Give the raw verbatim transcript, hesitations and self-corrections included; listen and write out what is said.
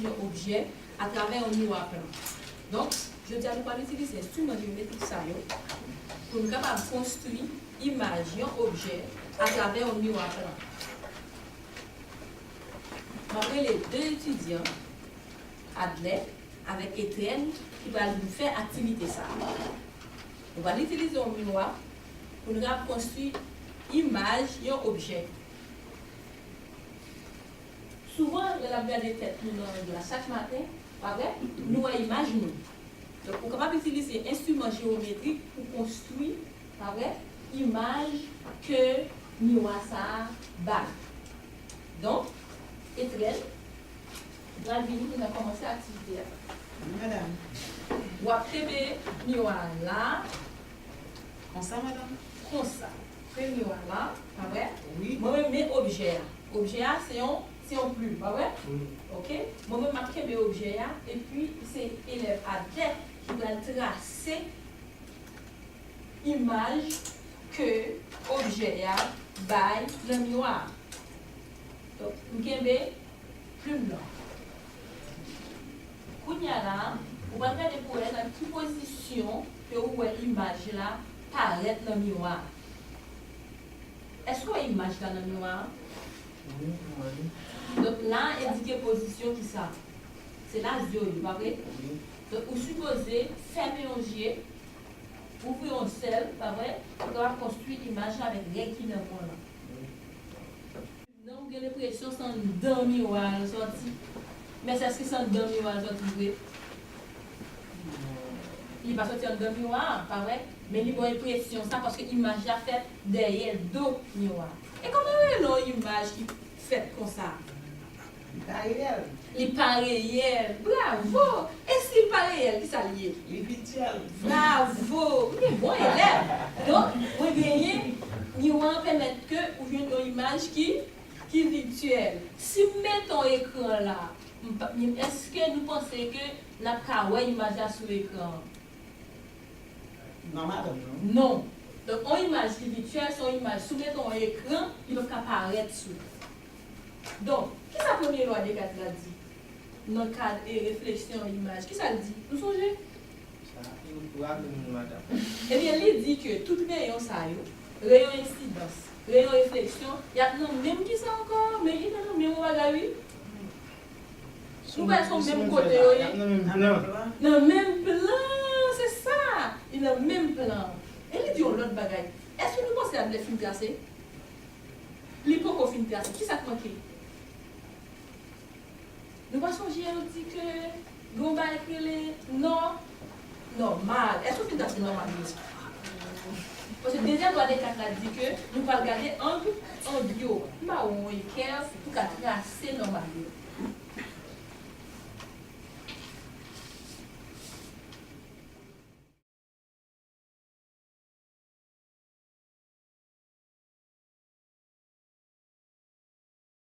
yon objè atravè yon miwa plan. Donk, jodi a, nou pral itilize enstriman jeyometrik sa yo pou n kapab konstwi imaj yon objè atravè yon miwa plan. M ap rele de etidyan, Adlè avèk Etrèn, ki pral vin fè aktivite sa a. Nou pral itilize yon miwa pou n kapab konstwi imaj yon objè. Souvan, lè n ap gade tèt nou nan glas chak maten, pa vre, nou wè imaj nou. Donk, ou kapab itilize enstriman jewometrik pou konstwi, pa vre, imaj ke miwa sa a bay. Donk, Etrèn, ou pral vini pou n kòmanse aktivite a. Wi, madanm. W ap kenbe miwa a la. Konsa, madanm? Konsa. Premye a la, pa vre? Wi. Mwen menm, men objè a. Objè a, se yon, se yon plim, pa vre? Wi. Oke? Mwen menm, m ap kenbe objè a, epi se elèv Adlè ki pral trase imaj ke objè a bay nan miwa a. Donk, m kenbe plim nan. Kounye a la, ou pral gade pou wè nan ki pozisyon ke ou wè imaj la parèt nan miwa a. Èske w wè imaj la nan miwa a? Wi, m wè li. Donk, la endike pozisyon ki sa? Se la zye w ye, pa vre? Wi. Donk, ou sipoze fèmen yon je, ouvri yon sèl, pa vre? Pou kapab konstwi imaj la avèk règ ki nan men w lan. Wi. Non, ou gen lenpresyon se anndan miwa a l sòti. Men èske se anndan miwa a l sòti vre? Li pa sòti anndan miwa a, pa vre? Men li ba w enpresyon sa paske imaj la fèt dèyè do miwa a. E kòman yo rele yon imaj ki fèt konsa? Li pa reyèl. Li pa reyèl. Bravo! E si l pa reyèl, kisa l ye? Li vityèl. Bravo! Ou gen bon elèv. Donk, mwen genyen, miwa an pèmèt ke ou jwenn yon imaj ki, ki vityèl. Si m mete yon ekran la, m pa, m, èske nou panse ke n ap ka wè imaj la sou ekran an? Non, madanm, non. Non. Donk, yon imaj ki vityèl, se yon imaj, si w mete yon ekran, li p ap ka parèt sou. Donk, kisa premye lwa Descartes la di nan kad e refleksyon imaj? Kisa l di? Nou sonje? Sa, nou pou raple nou, madanm. Ebyen, li di ke tout reyon sa yo, reyon ensidans, reyon refleksyon, y ap nan menm kisa ankò? Men li nan menm bagay, wi. Nou wè se menm kote yo ye. Nan menm plan. Nan menm plan, se sa. Li nan menm plan. E li di yon lòt bagay. Èske nou panse Adlè fin trase? Li poko fin trase. Kisa k manke? Nou pa sonje yo di ke gen yon bagay ki rele nò, nòmal. Èske w fin trase nòmal yo? Paske dezyèm lwa Descartes la di ke nou pral gade ang, ang yo. M ba ou yon ekè pou ka trase nòmal yo.